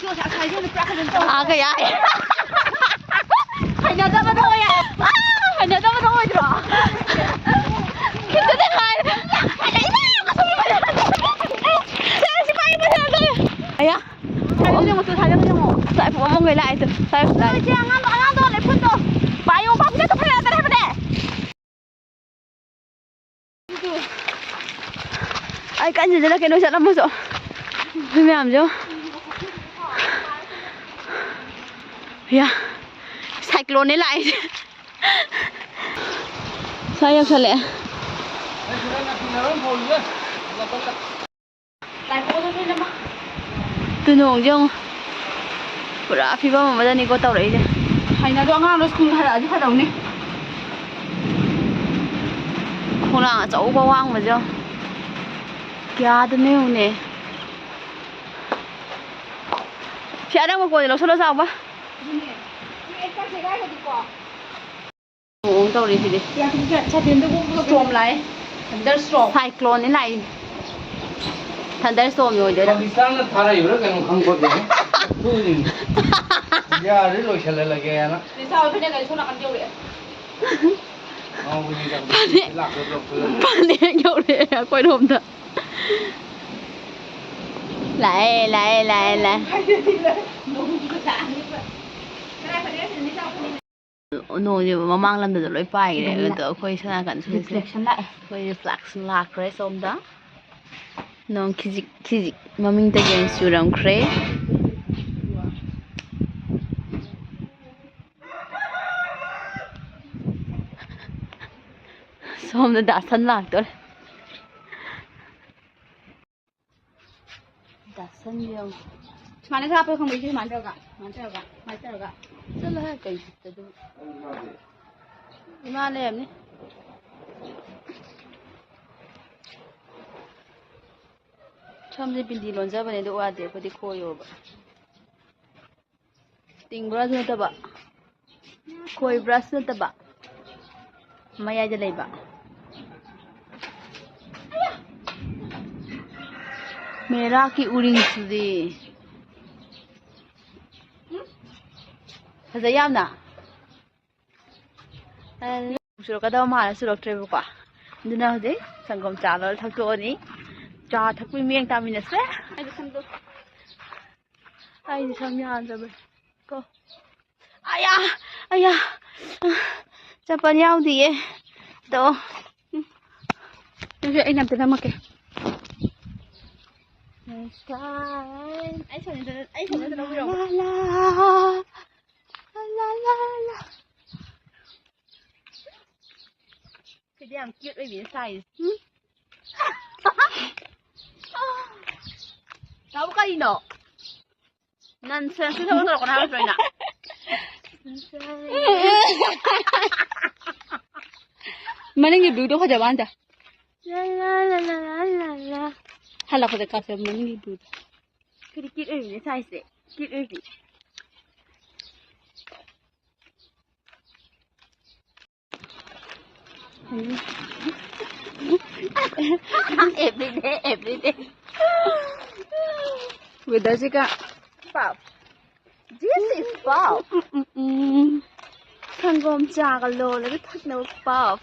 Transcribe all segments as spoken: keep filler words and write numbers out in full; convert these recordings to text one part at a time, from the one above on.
ꯉꯁꯥꯏꯗꯤ ꯄꯨꯔꯥ ꯀꯩꯅꯣ ꯇꯧꯔꯦ꯫ ꯑꯥ, ꯀꯩ ꯍꯥꯏ? ꯍꯩꯅꯗꯕꯗꯣ ꯑꯣꯏ-, ꯑꯥ, ꯍꯩꯅꯗꯕꯗꯣ ꯑꯣꯏꯗ꯭ꯔꯣ? ꯈꯤꯇꯗꯤ ꯉꯥꯏꯔꯦ꯫ ꯁꯦ, ꯁꯤ ꯄꯥꯏꯌꯨ, ꯄꯥꯏꯌꯨ, ꯄꯥꯏꯌꯨ꯫ ꯑꯌꯥ꯫ ꯁꯥꯏꯗ ꯌꯦꯡꯉꯣ, ꯇꯨ, ꯁꯥꯏꯗ ꯌꯦꯡꯉꯣ꯫ ꯁꯥꯏ ꯄꯨꯡꯃꯝ ꯃꯝꯈꯩ ꯂꯥꯛꯑꯦ, ꯇꯨ꯫ ꯁꯥꯏ ꯂꯥꯛꯑꯦ꯫ ꯁꯦ, ꯑꯉꯥꯡꯗꯣ, ꯑꯉꯥꯡꯗꯣ, ꯂꯩꯐꯨꯠꯇꯣ꯫ ꯄꯥꯏꯌꯣ, ꯄꯥꯕꯤꯗ ꯇꯨ ꯐꯅ ꯇꯔꯦ ꯍꯥꯏꯕꯅꯦ꯫ ꯑꯩ ꯀꯟꯁꯤꯗꯅ ꯀꯩꯅꯣ ꯆꯠꯂꯝꯃꯁꯨ꯫ ꯃꯤ ꯃꯌꯥꯝꯁꯨ꯫ ꯌꯥ꯫ ꯁꯥꯏꯀ꯭ꯂꯣꯟꯅꯦ ꯂꯥꯛꯏꯁꯦ꯫ ꯁ꯭ꯋꯥꯏ ꯌꯧꯁꯜꯂꯛꯑꯦ꯫ ꯇꯨ ꯅꯣꯡꯁꯦ ꯌꯦꯡꯉꯨ꯫ ꯄꯨꯔꯥ ꯐꯤꯕꯝ ꯑꯃꯗꯅꯤꯀꯣ ꯇꯧꯔꯛꯏꯁꯦ꯫ ꯍꯩꯅꯗꯣ ꯑꯉꯥꯡꯗꯣ ꯁ꯭ꯀꯨꯜ ꯍꯜꯂꯛꯑꯗꯤ ꯐꯗꯧꯅꯤ꯫ ꯈꯣꯡꯅꯥꯡ ꯑꯆꯧꯕ ꯋꯥꯡꯕꯁꯦ ꯌꯦꯡꯉꯨ꯫ ꯀꯌꯥꯗꯅꯣ ꯌꯦꯡꯉꯨꯅꯦ꯫ ꯁꯤ ꯑꯔꯪꯕ ꯀꯣꯟꯁꯦ ꯂꯧꯁꯜꯂꯣ ꯆꯥꯎꯕ꯫ ꯑꯗꯨꯅꯦ꯫ ꯁꯤ ꯑꯦꯛꯁꯇ꯭ꯔꯥ ꯁꯦꯒꯥꯏꯔꯗꯤꯀꯣ꯫ ꯃꯑꯣꯡ ꯇꯧꯔꯤꯁꯤꯗꯤ꯫ ꯁꯥꯇꯤꯟꯗꯨꯕꯨ ꯁ꯭ꯇꯣꯝ ꯂꯥꯛꯑꯦ꯫ ꯊꯟꯗꯔ ꯁ꯭ꯇꯣꯝ꯫ ꯁꯥꯏꯀ꯭ꯂꯣꯟꯅꯤ ꯂꯥꯛꯏ꯫ ꯊꯟꯗꯔ ꯁ꯭ꯇꯣꯝ ꯑꯣꯏꯗꯣꯏꯔꯥ? ꯄꯥꯀꯤꯁꯇꯥꯟꯅ ꯊꯥꯔꯛꯏꯕ꯭ꯔꯥ ꯀꯩꯅꯣ ꯈꯪꯄꯣꯠꯇꯦ꯫ ꯌꯥꯔꯦ, ꯂꯣꯏꯁꯤꯜꯍꯜꯂꯒꯦꯅ꯫ ꯂꯤꯁꯥ ꯍꯣꯏ ꯐꯅꯦꯛ ꯀꯩ ꯁꯣꯝ ꯅꯥꯀꯟ ꯌꯧꯔꯛꯑꯦ꯫ ꯉꯥꯎꯕꯅꯤꯗ꯫ ꯐꯅꯦꯛ꯫ ꯂꯥꯛꯄꯗꯣ ꯂꯥꯛꯄꯗꯣ꯫ ꯐꯅꯦꯛ ꯌꯧꯔꯛꯑꯦ ꯑꯩꯈꯣꯏꯔꯣꯝꯗ꯫ ꯂꯥꯛꯑꯦ, ꯂꯥꯛꯑꯦ, ꯂꯥꯛꯑꯦ, ꯂꯥꯛꯑꯦ꯫ ꯅꯣꯡꯁꯦ ꯃꯃꯥꯡ ꯂꯝꯗꯁꯨ ꯂꯣꯏ ꯄꯥꯏꯈ꯭ꯔꯦ꯫ ꯑꯗꯨꯅ ꯑꯗꯣ ꯑꯩꯈꯣꯏ ꯁꯣꯝ ꯅꯥꯀꯟ ꯁ꯭ꯋꯥꯏꯁꯦ reflection ꯂꯥꯛꯑꯦ꯫ ꯑꯩꯈꯣꯏ reflection ꯂꯥꯛꯈ꯭ꯔꯦ ꯁꯣꯝꯗ꯫ ꯅꯣꯡ ꯈꯤꯖꯤꯛ ꯈꯤꯖꯤꯛ ꯃꯃꯤꯡꯇꯒꯤ ꯑꯣꯏꯅ ꯆꯨꯔꯝꯈ꯭ꯔꯦ꯫ ꯁꯣꯝꯗ ꯗꯥꯁꯟ ꯂꯥꯛꯇꯣꯔꯦ꯫ ꯗꯥꯁꯟ ꯌꯦꯡꯉꯨ꯫ ꯁꯨꯃꯥꯏꯅ ꯈꯔ ꯍꯥꯞꯄ ꯈꯪꯕ꯭ꯔꯥ? ꯏꯆꯦ, ꯁꯨꯃꯥꯏꯅ ꯇꯧꯔꯒ, ꯁꯨꯃꯥꯏꯅ ꯇꯧꯔꯒ, ꯁꯨꯃꯥꯏꯅ ꯇꯧꯔꯒ꯫ ꯆꯠꯂꯣꯍꯦ, ꯀꯩ ꯕꯤꯠꯇ ꯑꯗꯨ? ꯏꯃꯥ ꯂꯩꯔꯝꯅꯤ꯫ ꯁꯝꯁꯦ ꯕꯤꯟꯗꯤ ꯂꯣꯟꯖꯕꯅꯦ, ꯑꯗꯨ ꯋꯥꯗꯦ, ꯑꯩꯈꯣꯏꯗꯤ ꯈꯣꯏꯌꯣꯕ꯫ ꯇꯤꯡ ꯕ꯭ꯔꯁ ꯅꯠꯇꯕ, ꯈꯣꯏ ꯕ꯭ꯔꯁ ꯅꯠꯇꯕ, ꯃꯌꯥꯏꯗ ꯂꯩꯕ꯫ ꯃꯦꯔꯥ ꯀꯤ ꯎꯔꯤꯡꯁꯤꯗꯤ꯫ ꯐꯖꯩ ꯌꯥꯝꯅ꯫ ꯑ, ꯆꯨꯔꯛꯀꯗꯕ ꯃꯥꯜꯂ ꯆꯨꯔꯛꯇ꯭ꯔꯦꯕꯀꯣ꯫ ꯑꯗꯨꯅ ꯍꯧꯖꯤꯛ ꯁꯪꯒꯣꯝ ꯆꯥ ꯂꯣꯜꯂ ꯊꯛꯇꯣꯛꯑꯅꯤ꯫ ꯆꯥ ꯊꯛꯄꯒꯤ ꯃꯌꯦꯡ ꯇꯥꯃꯤꯟꯅꯁꯦ꯫ ꯑꯩꯗꯤ ꯁꯝꯗꯣ, ꯑꯩꯗꯤ ꯁꯝ ꯌꯥꯗ꯭ꯔꯕꯅꯤ ꯀꯣ꯫ ꯑꯌꯥ! ꯑꯌꯥ! ꯆꯄꯜ ꯌꯥꯎꯗꯤꯌꯦ꯫ ꯇꯣ꯫ ꯎꯝ꯫ ꯑꯗꯨꯗꯤ ꯑꯩꯅ ꯑꯝꯇ ꯅꯝꯃꯛꯀꯦ꯫ ꯑꯩ ꯁꯝꯗ, ꯑꯩ ꯁꯝꯗ ꯂꯧꯕꯤꯔꯛꯑꯣ꯫ ꯂꯥ, ꯂꯥ, ꯂꯥ, ꯂꯥ, ꯂꯥ꯫ ꯁꯤꯗꯤ ꯌꯥꯝ cute ꯑꯣꯏꯕꯤꯗ ꯁꯥꯏꯁꯦ꯫ ꯎꯝ꯫ ꯇꯥꯕꯨ ꯀꯔꯤꯅꯣ? Nonsense ꯊꯕꯛ ꯇꯧꯔꯛꯀꯅꯣ ꯍꯥꯏꯕ ꯅꯠꯇ꯭ꯔꯣ ꯑꯩꯅ? ꯃꯅꯤꯡꯒꯤ view ꯗꯣ ꯐꯖꯕ ꯋꯥꯅꯤꯗ꯫ ꯂꯥ, ꯂꯥ, ꯂꯥ꯫ ꯍꯜꯂꯛꯄꯗ ꯀꯥꯞꯆꯕ ꯃꯅꯤꯡꯒꯤ view ꯗꯣ꯫ ꯀꯔꯤ cute ꯑꯣꯏꯕꯤꯅꯦ ꯁꯥꯏꯁꯦ? Cute ꯑꯣꯏꯕꯤ꯫ Everyday, everyday. Weather ꯁꯤꯒ꯫ Puff. This is puff. ꯎꯝ, ꯎꯝ, ꯎꯝ꯫ ꯁꯪꯒꯣꯝ ꯆꯥꯒ ꯂꯣꯜꯂꯒ ꯊꯛꯅꯕ puff꯫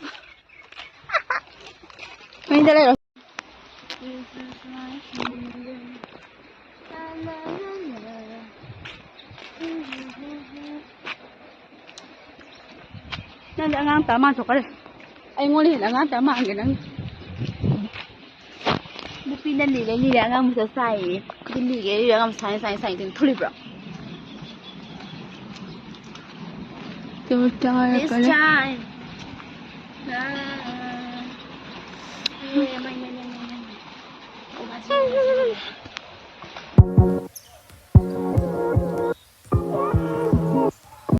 ꯃꯅꯤꯡꯗ ꯂꯩꯔꯣ꯫ ꯅꯪꯗꯤ ꯑꯉꯥꯡ ꯃꯆꯥ ꯃꯥꯟꯊꯣꯛꯈ꯭ꯔꯦ꯫ ꯑꯩꯉꯣꯟꯗ ꯍꯦꯟꯅ ꯑꯉꯥꯡ ꯃꯆꯥ ꯃꯥꯟꯒꯦ ꯅꯪ꯫ ꯅꯨꯄꯤꯅ ꯂꯤꯔꯦ ꯂꯤꯔꯦ ꯑꯉꯥꯡ ꯃꯆꯥ ꯁꯥꯏꯌꯦ꯫ ꯅꯨꯄꯤ ꯂꯤꯔꯦ ꯂꯤꯔꯦ ꯑꯉꯥꯡ ꯃꯆꯥ ꯁꯥꯏ ꯁꯥꯏ ꯁꯥꯏ ꯊꯨꯂꯤꯕ꯭ꯔꯣ? ꯇꯨ ꯆꯥꯔ This ꯀꯂꯔ꯫ Time.